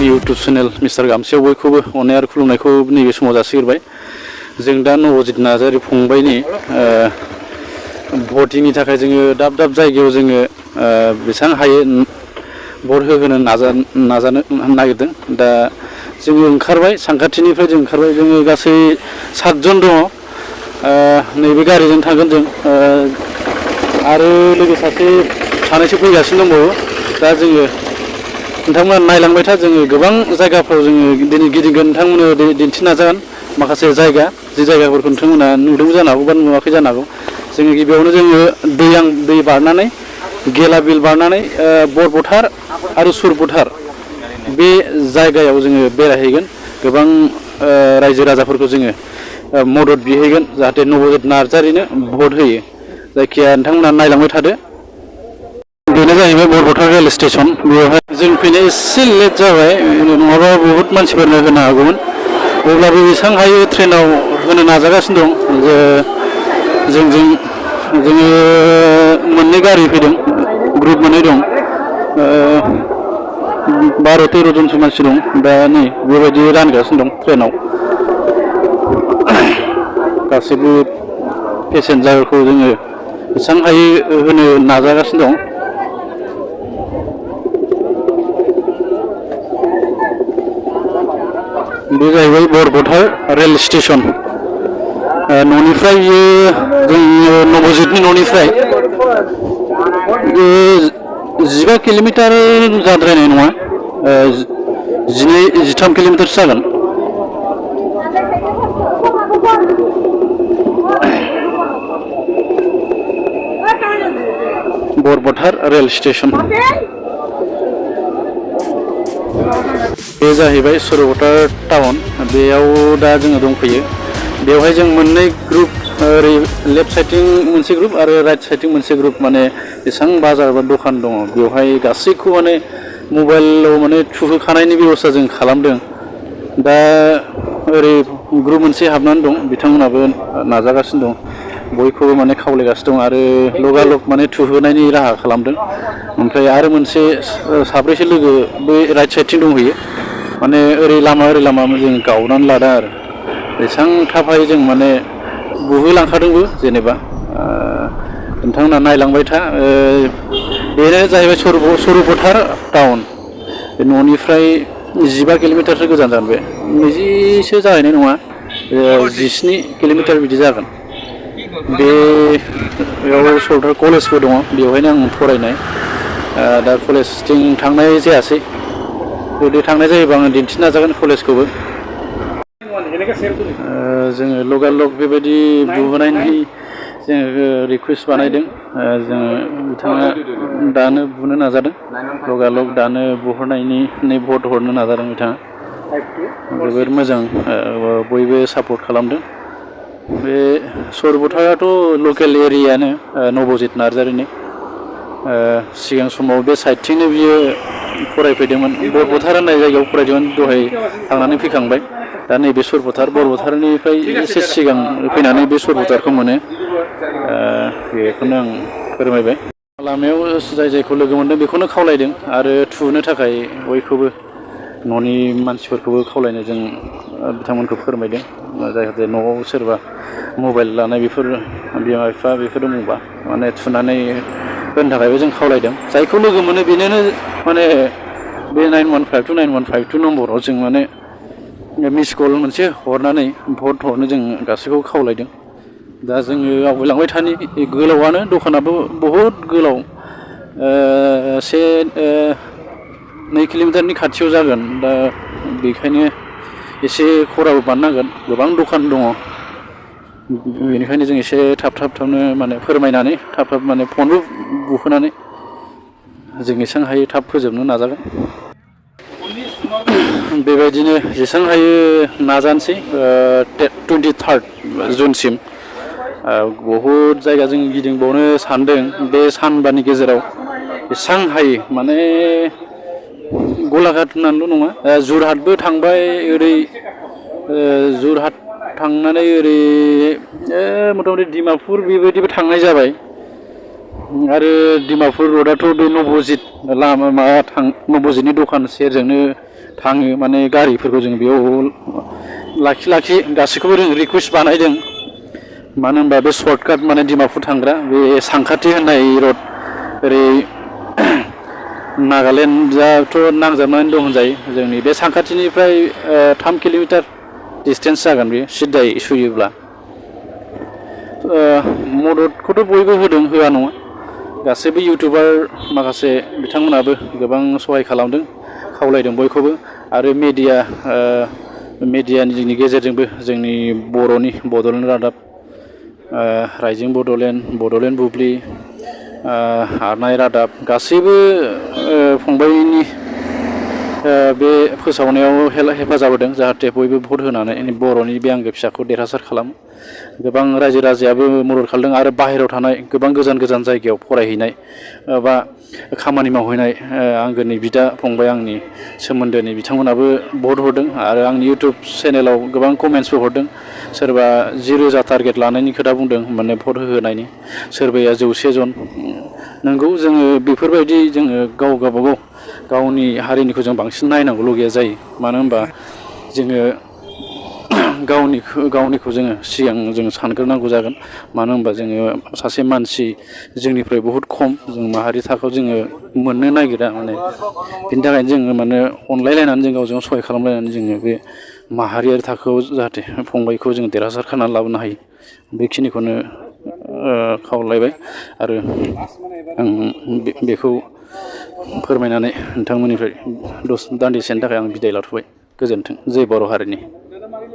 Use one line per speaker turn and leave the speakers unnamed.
YouTube channel mister गामसेयाव बयखौबो अननाय आरो खुलुमनायखौ नैबे समाव जासिहरबाय। जों दा नबजित नार्जारि फंबायनि भटिंनि थाखाय जोङो दाब दाब जायगायाव जोङो बेसेबां हायो भट होहोनो नाजानो नागिरदों। दा जोङो ओंखारबाय, सानखाथिनिफ्राय जों ओंखारबाय। जोङो गासै 7 जन दङ। नैबे गारिजों थांगोन जों, आरो लोगो सानैसो फैगासिनो दंबावो। दा जोङो नोंथांमोना नायलांबाय था। जोङो गोबां जायगाफ्राव जोङो दिनै गिदिंगोन, नोंथांमोननो दिन्थिनो नाजागोन। माखासे जायगा, जे जायगाफोरखौ नोंथांमोना नुदोंबो जानो हागौ बा नुवाखै जानो हागौ। जोङो गिबियावनो जोङो दै बारनानै, गेला बिल बारनानै बरपथार आरो सुरपथार बे जायगायाव जोङो बेरायहैगोन। गोबां रायजो राजाफोरखौ जोङो मदद बिहैगोन जाहाथे नबजित नार्जारिनो भट होयो। जायखिया नोंथांमोना नायलांबाय थादो। बेनो जाहैबाय बरपथार रेल स्टेसन। बेवहाय जों फैनो एसे लेट जाबाय, नङाबा बहुत मानसिफोरनो होनो हागौमोन। अब्लाबो बेसेबां हायो ट्रेनाव होनो नाजागासिनो दं। जोङो मोननै गारि फैदों, ग्रुप मोननै दं। 12-13 जनसो मानसि दं। दा नै बेबायदि रानगासिनो दं ट्रेनाव। गासैबो पेसेन्जारखौ जोङो बेसेबां हायो होनो नाजागासिनो दं। बे जाहैबाय बरपथार रेल स्टेसन। न'निफ्राय जों नबजितनि न'निफ्राय 15 किल'मिटार जाद्रायनाय नङा, 12-13 किल'मिटारसो जागोन। बरपथार रेल स्टेसन। बे जाहैबाय सुरपथार टाउन। बेयाव दा जोङो दंफैयो। बेवहाय जों मोननै ग्रुप, ओरै लेफ्ट साइडथिं मोनसे ग्रुप आरो राइट साइडथिं मोनसे ग्रुप, माने बेसेबां बाजार बा दखान दङ बेवहाय गासैखौ माने मबाइलाव माने थुहोखानायनि बेब'स्था जों खालामदों। दा ओरै ग्रुप मोनसे हाबनानै दं, बिथांमोनाबो नाजागासिनो दं, बयखौबो माने खावलायगासिनो दं आरो लगालग माने थुहोनायनि राहा खालामदों। ओमफ्राय आरो मोनसे 7-8सो लोगो बै राइट साइडथिं दंहैयो। माने ओरै लामा जों गावनानै लादों आरो बेसेबां थाब हायो जों माने बुहोलांखादोंबो। जेनेबा नोंथांमोना नायलांबाय था। बेनो जाहैबाय सुरपथार टाउन। बे न'निफ्राय 15 किल'मिटारसो गोजान जागोन। बे 20सो जाहैनाय नङा, 17 किल'मिटार बिदि जागोन। बेयाव सुरपथार कलेजबो दङ, बेवहायनो आं फरायनाय। दा कलेजथिं थांनाय जायासै। जुदि थांनाय जायोबा आङो दिन्थिनो नाजागोन कलेजखौबो। जोङो लगालग बेबायदि बुहोनायनि जोङो रिकुवेस्ट बानायदों। जोङो बिथाङा दानो बुनो नाजादों, लगालग दानो बुहरनायनि भट हरनो नाजादों बिथाङा। जोबोर मोजां, बयबो सापर्ट खालामदों। बे सुरपथाराथ' लकेल एरियायानो नबजित नार्जारिनि। सिगां समाव बे साइडथिंनो बियो फरायफैदोंमोन। बरपथार होननाय जायगायाव फरायदोंमोन, दहाय थांनानै फैखांबाय। दा नैबे बरपथारनिफ्राय एसे सिगां फैनानै बे सुरपथारखौ मोनो। बेखौनो आं फोरमायबाय। लामायाव जायखौ लोगो मोन्दों बेखौनो खावलायदों, आरो थुनो थाखाय बयखौबो न'नि मानसिफोरखौबो खावलायनो जों बिथांमोनखौ फोरमायदों। जाहाथे न'आव सोरबा मबाइल लानाय बेफोर बिमा बिफा बेफोर दङबा माने थुनानै होनो थाखायबो जों खावलायदों। जायखौ लोगो मोनो बेनोनो माने बे 9152 9152 नम्बराव जों माने मिस कल मोनसे हरनानै भट हरनो जों गासैखौबो खावलायदों। दा जोङो आवगायलांबाय थानि, गोलावानो दखानाबो बहुद गोलाव, 2 किल'मिटारनि खाथियाव जागोन। दा बेखायनो एसे खराबो बानायनांगोन, गोबां दखान दङ। बेनिखायनो जों एसे थाबनो माने फोरमायनानै थाब माने फनबो बुखोनानै जों एसेबां हायो थाब फोजोबनो नाजागोन। बेबायदिनो जेसेबां हायो नाजानोसै। 23 जुनसिम बहुद जायगा जों गिदिंबावनो सानदों। बे सानबानि गेजेराव बेसेबां हायो माने गलाघाट होननानैल' नङा, जरहाटबो थांबाय। ओरै जरहाट थांनानै ओरै मथा-मथि डिमापुर बेबायदिबो थांनाय जाबाय। आरो डिमापुर र'डआथ' बे नबजित नबजितनि दखान सेरजोंनो थाङो माने गारिफोरखौ जों बेयाव लाखि गासैखौबो जों रिकुवेस्ट बानायदों मानो होनबा बे सर्टकाट माने डिमापुर थांग्रा बे सांखाथि होननाय रड ओरै नागालेण्डआथ' नांजाबनानै दं होनजायो जोंनि बे सांखाथिनिफ्राय 3 किल'मिटार डिसटेन्स जागोन बे सिद्दायै सुयोब्ला मददखौथ' बयबो होदों होआ नङा गासैबो इउटिउबार माखासे बिथांमोनाबो गोबां सहाय खालामदों खावलायदों बयखौबो आरो मिडियानि गेजेरजोंबो जोंनि बर'नि बड'लेण्ड रादाब रायजों बड'लेण्ड बुब्लि आरनाय रादाब गासैबो फंबायनि बे फोसावनायाव हेफाजाब होदों जाहाथे बयबो भट होनानै बर'नि बे आंगो फिसाखौ देरहासार खालामो गोबां रायजो राजायाबो मदद खालामदों आरो बाहेरायाव थानाय गोबां गोजान जायगायाव फरायहैनाय बा खामानि मावहैनाय आंगोनि बिदा फंबाय आंनि सोमोन्दोनि बिथांमोनाबो भट हरदों आरो आंनि इउटिउब चेनेलाव गोबां कमेन्ट्सबो हरदों सोरबा 0 टारगेट लानायनि खोथा बुंदों माने भट होनायनि सोरबाया 100 जन नंगौ जोङो बेफोरबायदि जोङो गावबागाव गावनि हारिनिखौ जों बांसिन नायनांगौ लगिया जायो मानो होनबा जोङो गावनिखौ जोङो सिगां जों सानग्रोनांगौ जागोन मानो होनबा जोङो सासे मानसि जोंनिफ्राय बहुद खम जों माहारि थाखोआव जोङो मोननो नागिरा माने बिनि थाखायनो जोङो माने अनलायलायनानै जों गावजों सहाय खालामलायनानै जोङो बे माहारियारि थाखोआव जाहाथे फंबायखौ जों देरहासार खालामनानै लाबोनो हायो बेखिनिखौनो खावलायबाय आरो आं बेखौ फोरमायनानै नोंथांमोननिफ्राय दान्दिसेनि थाखाय आं बिदाय लाथ'बाय गोजोन्थों जय बर' हारिनि